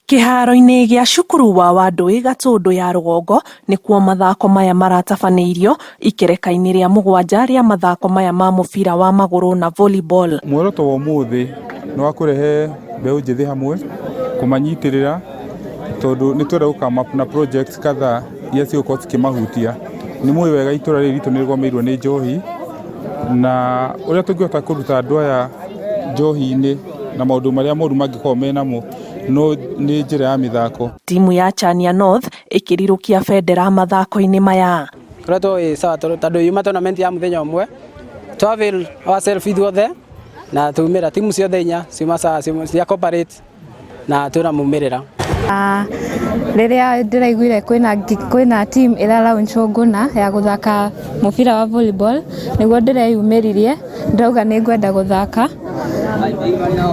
Kĩharo-inĩ gĩa cukuru wa Wandũi Gatũndũ ya rũgongo nĩkuo mathako maya maratabanĩirio ikereka-inĩ rĩa mũgwanja rĩa mathako maya ma mũbira wa magũrũ na volleyball. Muoroto wa ũmũthĩ nĩ wa kũrehe mbeũ njĩthĩ hamwe, kũmanyitĩrĩra tondũ nĩ twenda gũ come up na projects kadhaa iria cigũkorwo cikĩmahutia. Nĩ mũĩ wega itũra rĩrĩ ritũ nĩ rĩgũmĩirwo nĩ njohi na ũrĩa tũngĩhota kũruta andũ aya njohi-inĩ na maũndũ marĩa moru mangĩkorwo menamo no nĩ njĩra ya mĩthako. Timu ya Chania North ĩkĩrirũkia bendera mathako-inĩ maya. Koretwo ĩ sawa tondũ yuma tournament ya muthenya ũmwe twa avail ourselves ithuothe na tumĩra timu ciothe inya ciuma sawa cia cooperate na twĩna mumĩrĩra. Rĩrĩa ndĩraiguire kwĩna team ĩra launch Ngũna ya gũthaka mũbira wa volleyball nĩguo ndĩreyumĩririe ndauga nĩ ngwenda gũthaka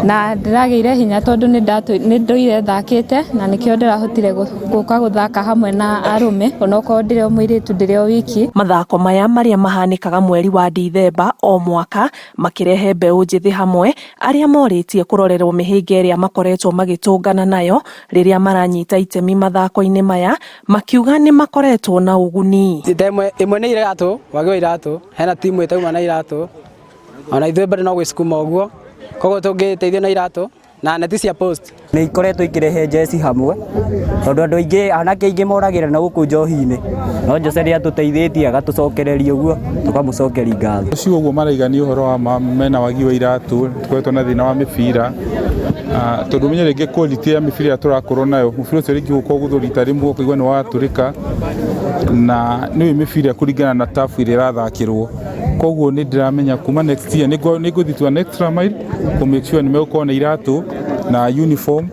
na ndĩragĩire hinya tondũ nĩ ndũire thakĩte na nĩkĩo ndĩrahotire gũka gũthaka hamwe na arũme onokorwo ndĩrĩ o mũirĩtu ndĩrĩ o wiki. Mathako maya marĩa mahanĩkaga mweri wa Dithemba o mwaka makĩrehe mbeũ njĩthĩ hamwe arĩa morĩtie kũrorerwo mĩhĩnga ĩrĩa makoretwo magĩtũngana nayo rĩrĩa maranyita itemi mathako-inĩ maya makiuga nĩ makoretwo na ũguni. Ĩmwe ĩmwe nĩ iratũ, wagi wa iratũ, hena timu ĩtauma na iratũ ona ithuĩ bado no gwĩcukuma ũguo, koguo tũngĩteithio na iratũ na neti cia post. Nĩ ikoretwo ikĩrehe njeci hamwe tondũ andũ aingĩ anake aingĩ moragĩra na gũkũ njohi-inĩ no Jose nĩ atũteithĩtie agatũcokereria ũguo tũkamũcokeria ngatho. Ũcio ũguo maraiga nĩ ũhoro wa ma mena wagi wa iratũ, tũkoretwo na thĩna wa mĩbira tondũ ũmenye rĩngĩ quality ya mĩbira ĩrĩa tũrakorwo nayo mũbira ũcio rĩngĩ gũkorwo gũthwo rita rĩmwe ũkaigua nĩ watũrĩka na nĩ mĩbira kũringana na turf ĩrĩa ĩrathakĩrwo. Koguo nĩ ndĩramenya kuma next year nĩ ngũthiĩ to an extra mile kũ make sure nĩ megũkorwo na iratũ na uniform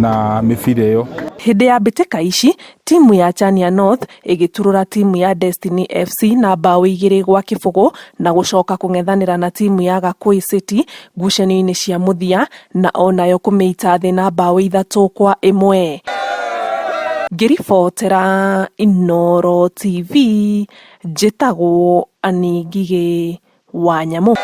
na mĩbira ĩyo. Hĩndĩ ya mbĩtĩka ici timu ya Chania North ĩgĩturũra timu ya Destiny FC na mbaũ 2-0 na gũcoka kũng'ethanĩra na timu ya Gakũĩ City ngucanio-inĩ cia mũthia na onayo kũmĩita thĩ na mbaũ 3-1. Ngĩribotera Inooro TV njĩtagwo Annie Ngigĩ wa Nyamũ.